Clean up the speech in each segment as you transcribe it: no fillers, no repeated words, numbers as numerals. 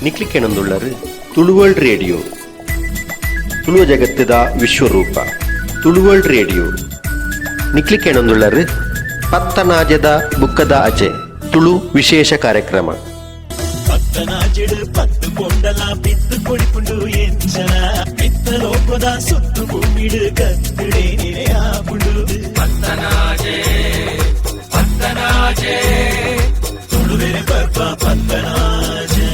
ನಿಕ್ಲಿ ಕೆಣಂದುಳ್ಳರು Tulu world radio, Tuluva ಜಗತ್ತದ ವಿಶ್ವರೂಪ Tulu world radio. ನಿಕ್ಲಿ ಕೆಣಂದುಳ್ಳರು ಪತ್ತನಾಜದ ಬುಕ್ಕದ ಅಜೆ Tulu ವಿಶೇಷ ಕಾರ್ಯಕ್ರಮ. ಪತ್ತನಾಜಿಡು ಪತ್ತು ಪೊಂಡಲ ಬಿತ್ತು ಕೊಡಿಪುಂಡು ಎಂಚನ ಮಿತ್ತ ಲೋಕದ ಸುತ್ತು ಭೂಮಿಡು ಕತ್ತಿಡೆ ನಿರೆಯಾಪುಂಡು. ಪತ್ತನಾಜೆ ಪತ್ತನಾಜೆ ತುಳುವೆರೆ ಪರ್ಬ Pattanaje.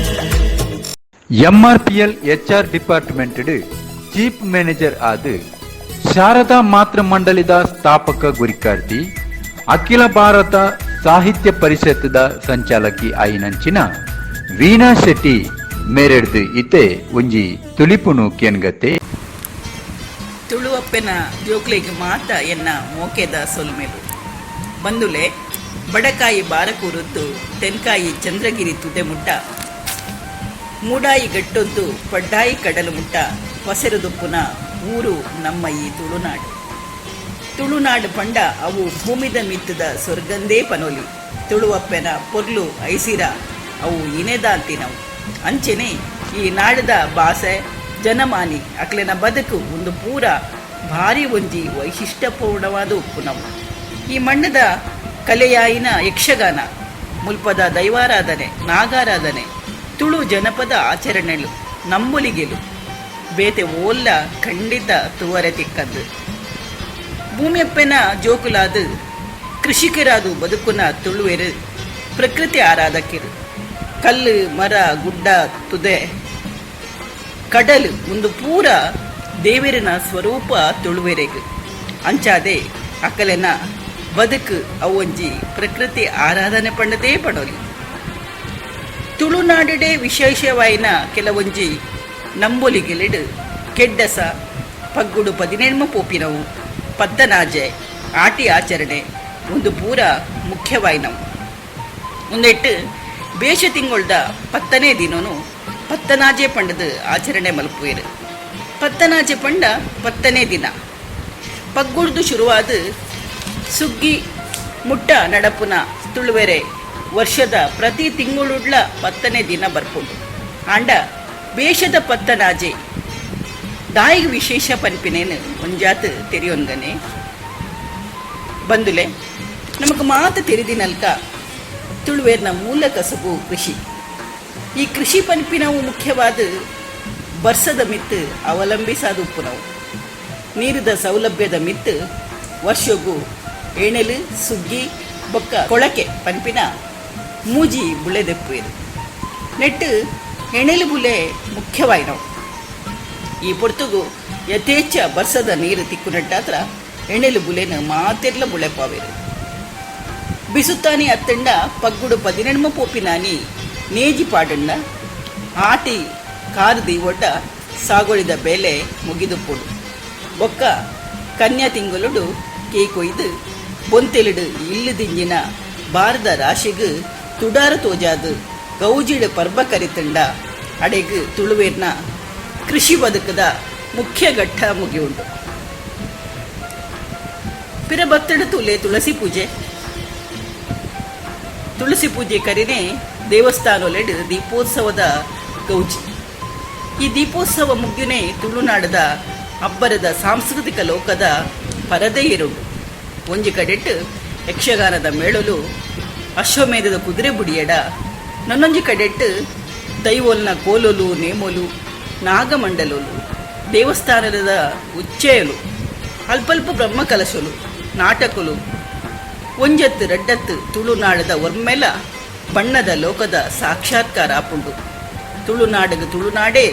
MRPL HR department chief manager ಆದ ಶಾರದಾ ಮಾತೃ ಮಂಡಳಿದ ಸ್ಥಾಪಕ ಗುರಿಕಾರ್ತಿ, ಅಖಿಲ ಭಾರತ ಸಾಹಿತ್ಯ ಪರಿಷತ್ದ ಸಂಚಾಲಕಿ ಆಯಿನಂಚಿನ ವೀಣಾ ಶೆಟ್ಟಿ ಮೇರೆಡ್ದು ಇತ್ತೆ ಒಂಜಿ ತುಲಿಪುನು ಕೇನ್ಗತ್ತೆ. ತುಳುವಪ್ಪೆನ ಜೋಕ್ಲೆಗ್ ಮಾತ ಎನ್ನ ಮೋಕೆದ ಸೊಲ್ಮೆಲು. ಬಂದುಲೆ, ಬಡಕಾಯಿ ಬಾರಕೂರುದ್ದು ತೆನ್ಕಾಯಿ ಚಂದ್ರಗಿರಿ ತುದೆ ಮುಟ್ಟ, ಮೂಡಾಯಿ ಗಟ್ಟೊಂದು ಪಡ್ಡಾಯಿ ಕಡಲು ಮುಟ್ಟ ಪಸೆರುದುಪ್ಪುನ ಊರು ನಮ್ಮ ಈ ತುಳುನಾಡು. ತುಳುನಾಡು ಪಂಡ ಅವು ಭೂಮಿದ ಮಿತ್ತದ ಸ್ವರ್ಗಂದೇ ಪನೋಲಿ. ತುಳುವಪ್ಪೆನ ಪೊರ್ಲು ಐಸಿರ ಅವು ಇನೆದಾಂತಿನವು. ಅಂಚೆನೆ ಈ ನಾಡದ ಬಾಸೆ, ಜನಮಾನಿ, ಅಕ್ಲೆನ ಬದುಕು ಒಂದು ಪೂರ ಭಾರಿ ಒಂಜಿ ವೈಶಿಷ್ಟ್ಯಪೂರ್ಣವಾದ ಉಪ್ಪುನವು. ಈ ಮಣ್ಣದ ಕಲೆಯಾಯಿನ ಯಕ್ಷಗಾನ, ಮುಲ್ಪದ ದೈವಾರಾಧನೆ, ನಾಗಾರಾಧನೆ, ತುಳು ಜನಪದ ಆಚರಣೆಲು, ನಂಬುಲಿಗೆಲು ಬೇತೆ ಓಲ್ಲ ಖಂಡಿತ ತುವರೆ ತಿಕ್ಕದ್ದು. ಭೂಮಿಯಪ್ಪನ ಜೋಕುಲಾದು ಕೃಷಿಕರಾದು ಬದುಕುನ ತುಳುವೆರು ಪ್ರಕೃತಿ ಆರಾಧಕಿರು. ಕಲ್ಲು, ಮರ, ಗುಡ್ಡ, ತುದೆ, ಕಡಲು ಒಂದು ಪೂರ ದೇವರಿನ ಸ್ವರೂಪ ತುಳುವೆರೆಗ್. ಅಂಚಾದೆ ಅಕಲೆನ ಬದುಕು ಅವೊಂಜಿ ಪ್ರಕೃತಿ ಆರಾಧನೆ ಪಂಡದೇ ಪಡೋಲಿ. ತುಳುನಾಡುಡೆ ವಿಶೇಷವಾಯಿನ ಕೆಲವೊಂಜಿ ನಂಬೊಲಿಗೆಲೆಡು ಕೆಡ್ಡಸ, ಪಗ್ಗುಡು 18 ಪೋಪಿನವು, ಪತ್ತನಾಜೆ, ಆಟಿ ಆಚರಣೆ ಒಂದು ಪೂರ ಮುಖ್ಯವಾಯಿನವು. ಒಂದೆಟ್ಟು ಬೇಷ ತಿಂಗೊಳ್ದ 10ನೇ ದಿನನು ಪತ್ತನಾಜೆ ಪಂಡದು ಆಚರಣೆ ಮಲ್ಪುವೆರು. ಪತ್ತನಾಜೆ ಪಂಡ 10ನೇ ದಿನ. ಪಗ್ಗುಡ್ದು ಶುರುವಾದ ಸುಗ್ಗಿ ಮುಟ್ಟ ನಡಪುನ ತುಳುವೆರೆ ವರ್ಷದ ಪ್ರತಿ ತಿಂಗಳುಡ್ಲ 10ನೇ ದಿನ ಬರ್ಪುಂಡು. ಆಂಡ ಬೇಷದ ಪತ್ತನಾಜೆ ದಾಯಿಗ್ ವಿಶೇಷ ಪನ್ಪಿನೇನು ಒಂಜಾತ್ ತೆರಿಯೊಂದನೆ. ಬಂದುಲೆ, ನಮಕ್ ಮಾತ ತೆರಿದಿನಲ್ಕ ತುಳುವೇರ್ನ ಮೂಲ ಕಸುಬು ಕೃಷಿ. ಈ ಕೃಷಿ ಪನ್ಪಿನವು ಮುಖ್ಯವಾದ ಬರ್ಸದ ಮಿತ್ತು ಅವಲಂಬಿಸಾದ ಉಪ್ಪುನವು. ನೀರಿದ ಸೌಲಭ್ಯದ ಮಿತ್ತು ವರ್ಷಗು ಎಣೆಲು, ಸುಗ್ಗಿ ಬೊಕ್ಕ ಕೊಳಕೆ ಪನ್ಪಿನ ಮೂಜಿ ಬುಳೆ ದೆಪ್ಪುವೆರು. ನೆಟ್ಟು ಎಣೆಲು ಬುಲೆ ಮುಖ್ಯವಾಯಿನವು. ಈ ಪೊರ್ತುಗು ಯಥೇಚ್ಛ ಬರ್ಸದ ನೀರು ತಿಕ್ಕುನಟ್ಟಾತ್ರ ಎಣೆಲು ಬುಲೆನ ಮಾತೆರ್ಲ ಬುಳೆಪಾವೆರು. ಬಿಸುತ್ತಾನಿ ಅತ್ತಂಡ ಪಗ್ಗುಡು 18 ಪೋಪಿನಾನಿ ನೇಜಿ ಪಾಡಂಡ, ಆಟಿ ಕಾರು ದೀವೊಡ್ಡ ಸಾಗೊಳಿದ ಬೇಲೆ ಮುಗಿದುಪ್ಪುಡು. ಬೊಕ್ಕ ಕನ್ಯಾ ತಿಂಗಳುಡು ಕೇಕ್ ಕೊಯ್ದು ಬೊಂತೆಲಿಡು ಇಲ್ಲು ದಿಂಜಿನ ಬಾರದ ರಾಶಿಗ್ ತುಡಾರ ತೋಜಾದು ಗೌಜಿಡು ಪರ್ಬ ಕರಿತಂಡ ಅಡೆಗ್ ತುಳುವೇರ್ನ ಕೃಷಿ ಬದುಕದ ಮುಖ್ಯ ಘಟ್ಟ ಮುಗಿಯುಂಡು. ಪಿರ ಬತ್ತಡ ತುಲೆ ತುಳಸಿ ಪೂಜೆ. ತುಳಸಿ ಪೂಜೆ ಕರಿನೇ ದೇವಸ್ಥಾನೊಲೆಡ್ ದೀಪೋತ್ಸವದ ಗೌಜಿ. ಈ ದೀಪೋತ್ಸವ ಮುಗ್ಯುನೆ ತುಳುನಾಡದ ಅಬ್ಬರದ ಸಾಂಸ್ಕೃತಿಕ ಲೋಕದ ಪರದೆ ಇರುಂಡು. ಒಂಜಿ ಕಡೆಟ್ ಯಕ್ಷಗಾನದ ಮೇಳಲು ಅಶ್ವಮೇಧದ ಕುದುರೆ ಬುಡಿಯಡ, ನನ್ನೊಂಜಿ ಕಡೆಟ್ ದೈವೋಲ್ನ ಕೋಲೊಲು, ನೇಮೊಲು, ನಾಗಮಂಡಲೊಲು, ದೇವಸ್ಥಾನದ ಉಚ್ಚಯಲು, ಅಲ್ಪಲ್ಪ ಬ್ರಹ್ಮ ಕಲಶಲು, ನಾಟಕಲು, ಒಂಜತ್ತು ರಡ್ಡತ್ತು ತುಳುನಾಡದ ಒರ್ಮೆಲ ಬಣ್ಣದ ಲೋಕದ ಸಾಕ್ಷಾತ್ಕಾರ ಆಪುಂಡು. ತುಳುನಾಡಗ ತುಳುನಾಡೇ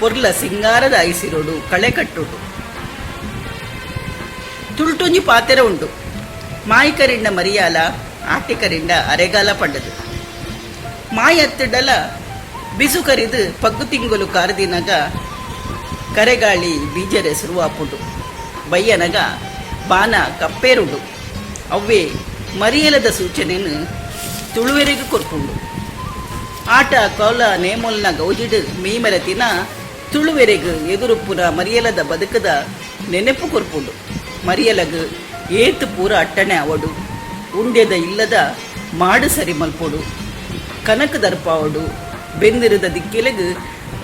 ಪೊರ್ಲ ಸಿಂಗಾರದ ಐಸಿರೋಡು ಕಳೆ ಕಟ್ಟುಡು. ತುಳುಟೊಂಜಿ ಪಾತೆರ ಉಂಡು, ಮಾಯಿಕರಿಂಡ ಮರಿಯಾಲ, ಆಟಿಕರಿಂಡ ಅರೆಗಾಲ ಪಂಡದು. ಮಾಯ ಅತ್ತಿಡಲ ಬಿಸು ಕರಿದು ಪಗ್ಗು ತಿಂಗಳು ಕಾರದಿನಗ ಕರೆಗಾಳಿ ಬೀಜರೆ ಶುರುವಾಪುಂಡು. ಬಯ್ಯನಗ ಬಾನ ಕಪ್ಪೇರುಂಡು. ಅವ್ವೇ ಮರಿಯಲದ ಸೂಚನೆಯನ್ನು ತುಳುವೆರೆಗೂ ಕೊರ್ಪುಂಡು. ಆಟ, ಕೋಲ, ನೇಮೊಲ್ನ ಗೌಜಿಡು ಮೀಮರತಿನ ತುಳುವೆರೆಗ್ ಎದುರುಪ್ಪುನ ಮರಿಯಲದ ಬದುಕದ ನೆನೆಪು ಕೊರ್ಪುಂಡು. ಮರಿಯಲಗ್ ಏತು ಪೂರ ಅಟ್ಟಣೆ ಅವಡು, ಉಂಡ್ಯದ ಇಲ್ಲದ ಮಾಡು ಸರಿ ಮಲ್ಪೊಡು, ಕನಕ ದರ್ಪಾವಡು. ಬೆಂದಿರದ ದಿಕ್ಕೆಲೆಗ್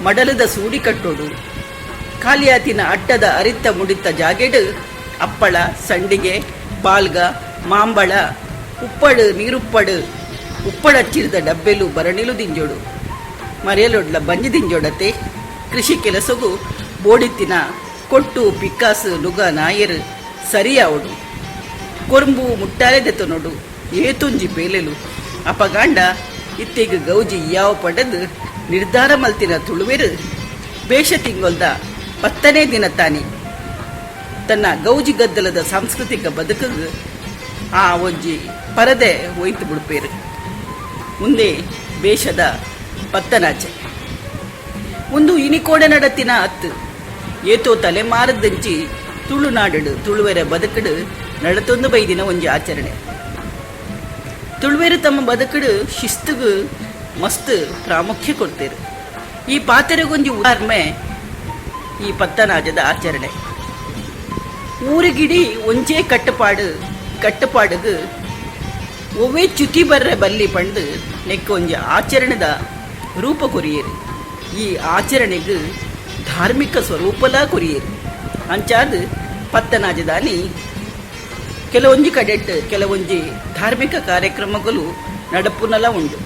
ಮಡಲದ ಸೂಡಿ ಕಟ್ಟೊಡು. ಕಾಲಿಯಾತಿನ ಅಟ್ಟದ ಅರಿತ್ತ ಮುಡಿತ್ತ ಜಾಗೆಡ್ ಅಪ್ಪಳ, ಸಂಡಿಗೆ, ಪಾಲ್ಗ, ಮಾಂಬಳ, ಉಪ್ಪಡ್, ನೀರುಪ್ಪಡ್, ಉಪ್ಪಡಚ್ಚಿರದ ಡಬ್ಬೆಲು ಬರಣಿಲು ದಿಂಜೊಡು. ಮರಿಯಲೊಡ್ಲ ಬಂಜಿ ದಿಂಜೊಡತೆ. ಕೃಷಿ ಕೆಲಸೊಗು ಬೋಡಿತ್ತಿನ ಕೊಟ್ಟು, ಪಿಕ್ಕಾಸ್, ನುಗ, ನಾಯೆರ್ ಸರಿಯಾವೊಡು. ಕೊರುಂಬು ಮುಟ್ಟಾಲೆ ದೆತೊನೊಡು. ಏತೊಂಜಿ ಬೇಲೆಲು. ಅಪಗಾಂಡ ಇತ್ತೆಗ್ ಗೌಜಿ ಇಯಾವು ಪಂಡ್ದ್ ನಿರ್ಧಾರ ಮಲ್ತಿನ ತುಳುವೆರ್ ಬೇಶ ತಿಂಗೊಲ್ದ ಪತ್ತನೇ ದಿನತಾನಿ ತನ್ನ ಗೌಜಿ ಗದ್ದಲದ ಸಾಂಸ್ಕೃತಿಕ ಬದುಕುಗ್ ಆ ಒಂಜಿ ಪರದೆ ಒಯ್ತ್ ಬುಡ್ಪೆರ್. ಉಂದೇ ಬೇಶದ ಪತ್ತನಾಜೆ. ಉಂದು ಇನಿಕೋಡೆ ನಡತಿನ ಅತ್ತ್. ಏತೋ ತಲೆಮಾರುದಂಚಿ ತುಳುನಾಡ್ ತುಳುವೆರೆ ಬದುಕುಡ್ ನಡತೊಂದು ಬೈದಿನ ಒಂಜಿ ಆಚರಣೆ. ತುಳುವೆರ್ ತಮ್ಮ ಬದುಕುಡ್ ಶಿಸ್ತುಗ್ ಮಸ್ತ್ ಪ್ರಾಮುಖ್ಯ ಕೊರ್ತೆರ್. ಈ ಪಾತೆರಗೊಂಜಿ ಉದಾರ್ಮೆ ಈ ಪತ್ತನಾಜೆದ ಆಚರಣೆ. ಊರುಗಿಡೀ ಒಂಜೇ ಕಟ್ಟುಪಾಡು ಕಟ್ಟುಪಾಡುಗ್ ಒವ್ವೇ ಚ್ಯುತಿ ಬರ್ರೆ ಬಲ್ಲಿ ಪಂದ್ ನೆಕ್ಕ್ ಒಂಜಿ ಆಚರಣೆದ ರೂಪ ಕೊರಿಯೆರ್. ಈ ಆಚರಣೆಗ್ ಧಾರ್ಮಿಕ ಸ್ವರೂಪಲಾ ಕೊರಿಯೆರ್. ಅಂಚಾದ್ ಪತ್ತನಾಜೆದಾನಿ ಕೆಲವೊಂಜಿ ಕಡೆಟ್ ಕೆಲವೊಂಜಿ ಧಾರ್ಮಿಕ ಕಾರ್ಯಕ್ರಮಗಳು ನಡಪುನಲ ಉಂಡು.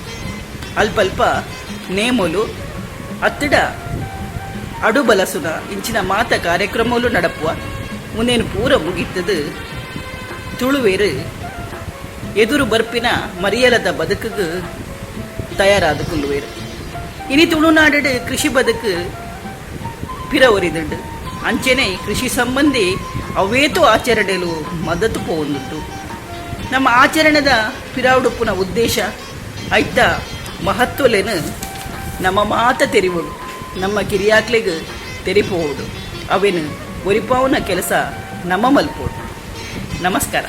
ಅಲ್ಪಲ್ಪ ನೇಮೊಲು ಅತ್ತುಡ ಅಡು ಬಲಸುನ ಇಂಚಿನ ಮಾತ ಕಾರ್ಯಕ್ರಮೊಲು ನಡಪುವ. ಉಂದೆನ್ ಪೂರ ಮುಗಿತ್ದ್ ತುಳುವೆರ್ ಎದುರು ಬರ್ಪಿನ ಮರಿಯಲದ ಬದುಕುಗ್ ತಯಾರಾದ್ ಕುಲ್ಲುವೆರ್. ಇನಿ ತುಳುನಾಡ್ ಡ್ ಕೃಷಿ ಬದುಕು ಪಿರ ಒರಿದ್ಂಡ್. ಅಂಚೆನೆ ಕೃಷಿ ಸಂಬಂಧಿ ಅವ್ವೇತೋ ಆಚರಣೆಲು ಮದತ್ ಪೋವೊಂದುಂಡು. ನಮ್ಮ ಆಚರಣೆದ ಪಿರವುಡುಪ್ಪುನ ಉದ್ದೇಶ, ಐತ ಮಹತ್ವಲೆನ್ ನಮ ಮಾತ ತೆರಿವೊಡು. ನಮ್ಮ ಕಿರಿಯಾಕ್ಲೆಗ್ ತೆರಿಪೋವೊಡು. ಅವೆನ್ ಒರಿಪಾವುನ ಕೆಲಸ ನಮ ಮಲ್ಪೊಡು. ನಮಸ್ಕಾರ.